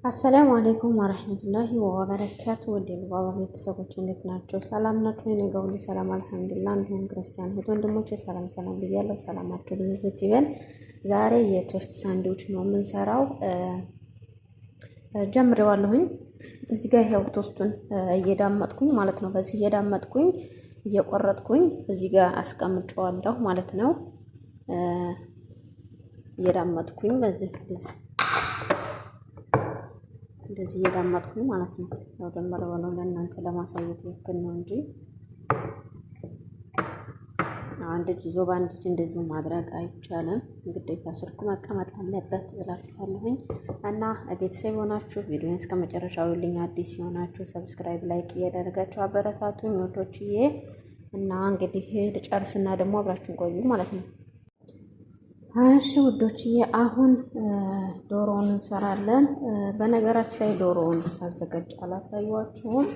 السلام عليكم ورحمة الله وبركاته። ውድ የሉባባ ቤተሰቦች እንዴት ናቸው? ሰላም ናቸው? እኔ ጋር ሁሉ ሰላም الحمد لله። እንዲሁም ክርስቲያን እህት ወንድሞቼ ሰላም ሰላም ብያለሁ። ሰላማችሁ ብዝት ይበል። ዛሬ የ toast sandwich ነው የምንሰራው። ጀምሬዋለሁኝ። እዚህ ጋር ይኸው toast ኡን እየዳመጥኩኝ ማለት ነው። በዚህ እየዳመጥኩኝ እየቆረጥኩኝ እዚህ ጋር አስቀምጨዋለሁ ማለት ነው። እየዳመጥኩኝ በዚህ እንደዚህ እየዳመጥኩኝ ማለት ነው። ያው ደመረ በለው ለእናንተ ለማሳየት ያክል ነው እንጂ አንድ እጅ ይዞ በአንድ እጅ እንደዚህ ማድረግ አይቻልም። ግዴታ ስልኩ መቀመጥ አለበት እላችኋለሁኝ። እና ቤተሰብ የሆናችሁ ቪዲዮን እስከ መጨረሻው ልኝ፣ አዲስ የሆናችሁ subscribe፣ like እያደረጋችሁ አበረታቱኝ ወዶችዬ። እና እንግዲህ ልጨርስና ደግሞ አብራችሁን ቆዩ ማለት ነው። እሺ ውዶችዬ አሁን ዶሮውን እንሰራለን። በነገራችን ላይ ዶሮውን ሳዘጋጅ አላሳያችሁም።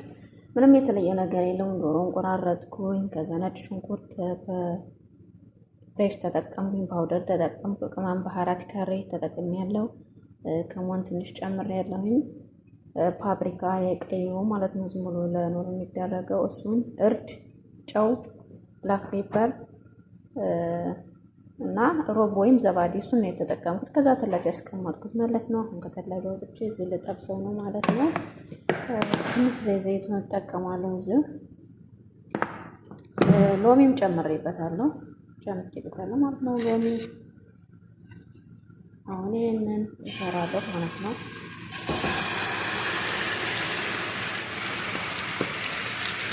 ምንም የተለየ ነገር የለውም። ዶሮውን ቆራረጥኩኝ። ከዛ ነጭ ሽንኩርት በ fresh ተጠቀምኩኝ፣ powder ተጠቀምኩ፣ ቅመም بهارات curry ተጠቅሜያለሁ። ከሞን ትንሽ ጨምሬያለሁኝ። ፓፕሪካ የቀዩ ማለት ነው፣ ዝም ብሎ ለኖር የሚደረገው እሱን፣ እርድ፣ ጨው፣ black pepper እና روب ወይም زبادي እሱን ነው የተጠቀምኩት። ከዛ ثلاجة ያስቀመጥኩት ማለት ነው። አሁን ከ ثلاجة ወጥቼ እዚህ ልጠብሰው ነው ማለት ነው። ትንሽ ዘይቱን እጠቀማለሁ። እዚህ ሎሚም ጨምሬበታለሁ ጨምሬበታለሁ ማለት ነው። ሎሚ አሁን ይሄንን እሰራለሁ ማለት ነው።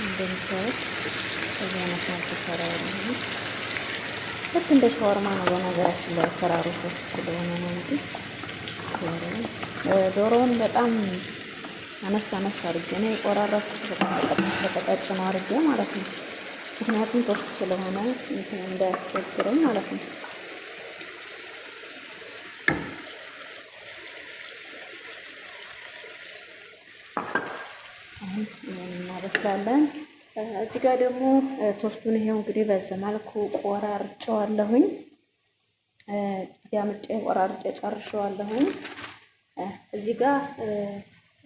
እንደምታዩት እዚህ አይነት መልኩ እሰራዋለሁ። ልክ እንደ ሻወርማ ነው። በነገራችን ላይ አሰራሩ ሶስት ስለሆነ ነው እንጂ ዶሮውን በጣም አነስ አነስ አድርጌ ነው የቆራረጥኩት። በጣም በቀጫጭኑ አድርጌ ማለት ነው። ምክንያቱም toast ስለሆነ እንትን እንዳያስቸግረኝ ማለት ነው። አሁን እናበስላለን። እዚህ ጋር ደግሞ toast ኡን ይሄው እንግዲህ በዚህ መልኩ ቆራርጬዋለሁኝ። ዳምጬ ቆራርጬ ጨርሼዋለሁኝ። እዚህ ጋር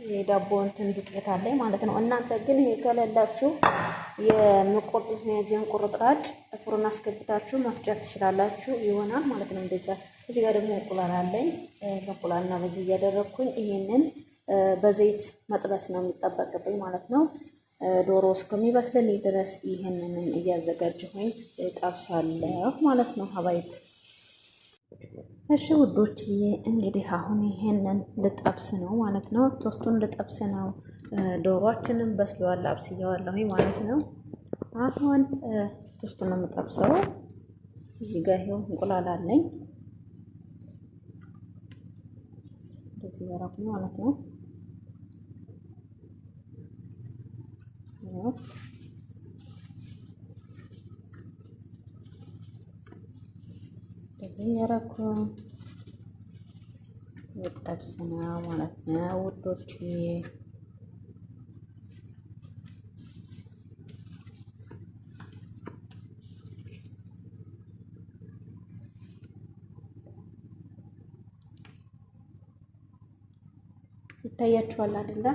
የዳቦ እንትን ዱቄት አለኝ ማለት ነው። እናንተ ግን ይሄ ከሌላችሁ የምቆርጡት የዚህን ቁርጥራጭ فرن አስገብታችሁ መፍጨት ትችላላችሁ ይሆናል ማለት ነው። እንደዛ እዚህ ጋር ደግሞ እንቁላል አለኝ። በእንቁላልና በዚህ እያደረግኩኝ ይሄንን በዘይት መጥበስ ነው የሚጠበቅብኝ ማለት ነው። ዶሮ እስከሚበስልልኝ ድረስ ይህንንም እያዘጋጀሁኝ ጠብሳለሁ ማለት ነው حبايب። እሺ ውዶችዬ እንግዲህ አሁን ይሄንን ልጠብስ ነው ማለት ነው። toast ኡን ልጠብስ ነው። ዶሮአችንን በስሏል አብስየዋለሁኝ ማለት ነው። አሁን toast ኡን ነው የምጠብሰው። እዚህ ጋር ይኸው እንቁላል አለኝ እንደዚህ ያደረኩ ማለት ነው። እንደዚህ ያደረኩ ልጠብስ ነው ማለት ነው ውዶች። ይታያችኋል አይደለ?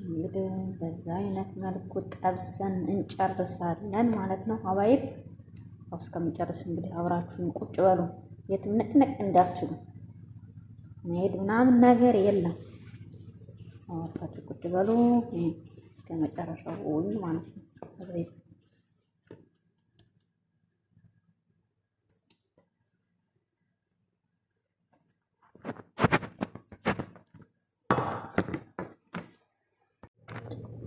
እንግዲህ በዛ አይነት መልኩ ጠብሰን እንጨርሳለን ማለት ነው حبايب። እስከምጨርስ እንግዲህ አብራችሁን ቁጭ በሉ፣ የትም ንቅንቅ እንዳትሉ፣ መሄድ ምናምን ነገር የለም። አብራችሁ ቁጭ በሉ እስከ መጨረሻው ማለት ነው حبايب።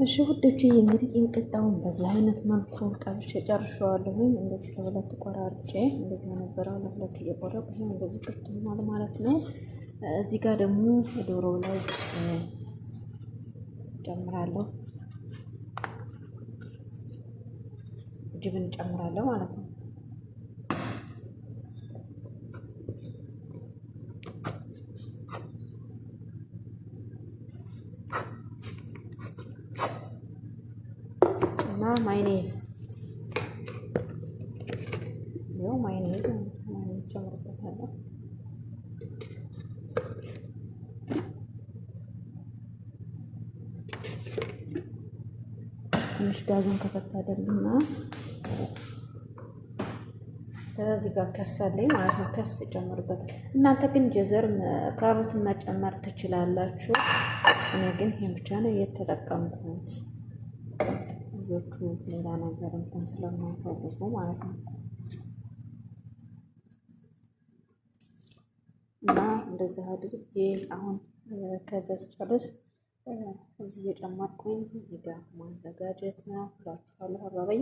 እሺ ውዶቼ እንግዲህ የቅጣውን በዚህ አይነት መልኩ ጠብሼ ጨርሼዋለሁኝ። እንደዚህ ለሁለት ቆራርጬ እንደዚህ የነበረው ለሁለት እየቆረጥኩ ይሄው እንደዚህ ክፍት ሆኗል ማለት ነው። እዚህ ጋር ደግሞ ዶሮ ላይ ጨምራለሁ፣ ጅብን ጨምራለሁ ማለት ነው። እና ማይኔዝ ይኸው ማይኔዝ ጨምርበታለሁ። ትንሽ ጋዙን ከፈት አደርግና ከዚህ ጋር ከሳለኝ ማለት ነው። ከስ ጨምርበታል። እናንተ ግን ጀዘር ካሮትን መጨመር ትችላላችሁ። እኔ ግን ይሄን ብቻ ነው የተጠቀምኩት። ልጆቹ ሌላ ነገር እንትን ስለማይፈልጉ ማለት ነው። እና እንደዚህ አድርጌ አሁን ከዛ ስጨርስ እዚህ እየጨመርኩኝ እዚህ ጋር ማዘጋጀት ነው እላችኋለሁ። አባባይ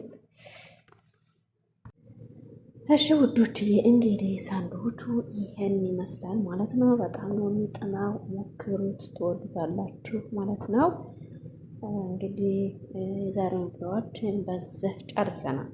እሺ ውዶችዬ፣ እንግዲህ ሳንድዊቹ ይሄን ይመስላል ማለት ነው። በጣም ነው የሚጥመው፣ ሞክሩት፣ ትወዱታላችሁ ማለት ነው። እንግዲህ የዛሬውን ቪዲዮአችን በዚህ ጨርሰናል።